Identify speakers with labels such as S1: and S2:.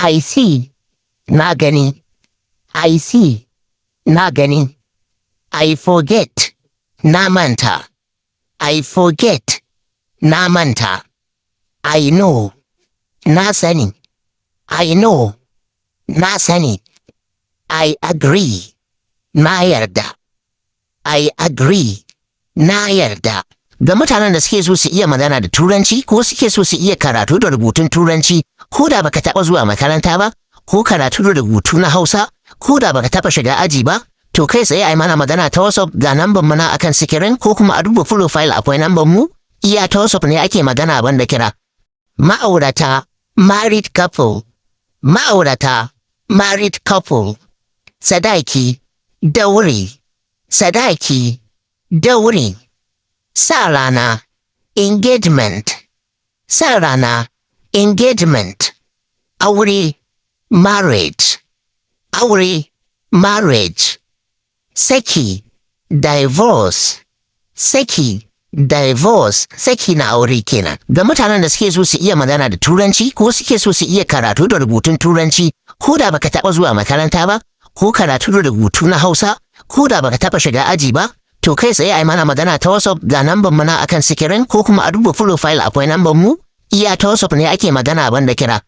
S1: I see, na gani. I see, na gani. I forget, na manta. I forget, na manta. I know, na sani. I know, na sani. I agree, na yarda. I agree, na yarda. Ga mutanen da suke so su iya magana da Turanci ko suke so su iya karatu da rubutun Turanci, ko da baka taɓa zuwa makaranta ba, ko karatu da rubutu na Hausa, ko da baka taɓa shiga aji ba, to kai tsaye ai mana magana ta WhatsApp. Ga namban mu na akan sikirin, ko kuma a duba profile akwai namban mu. Iya ta WhatsApp ne ake magana, banda kira. Ma'aurata, married couple. Ma'aurata, married couple. Sadaki, dowry. Sadaki, dowry. Sa rana, engagement. Sa rana, engagement. Aure, marriage. Aure, marriage. Saki, divorce. Saki, divorce. Saki na aure kenan. Ga mutanen da suke so su iya magana da Turanci ko suke so su iya karatu da rubutun Turanci, ko da baka taɓa zuwa makaranta ba, ko karatu da rubutu na Hausa, ko da baka taɓa shiga aji ba, to kai tsaye ai mana magana ta WhatsApp. Ga namban mu na akan sikirin, ko kuma a duba profile akwai namban mu. Iya ta WhatsApp ne ake magana, banda kira.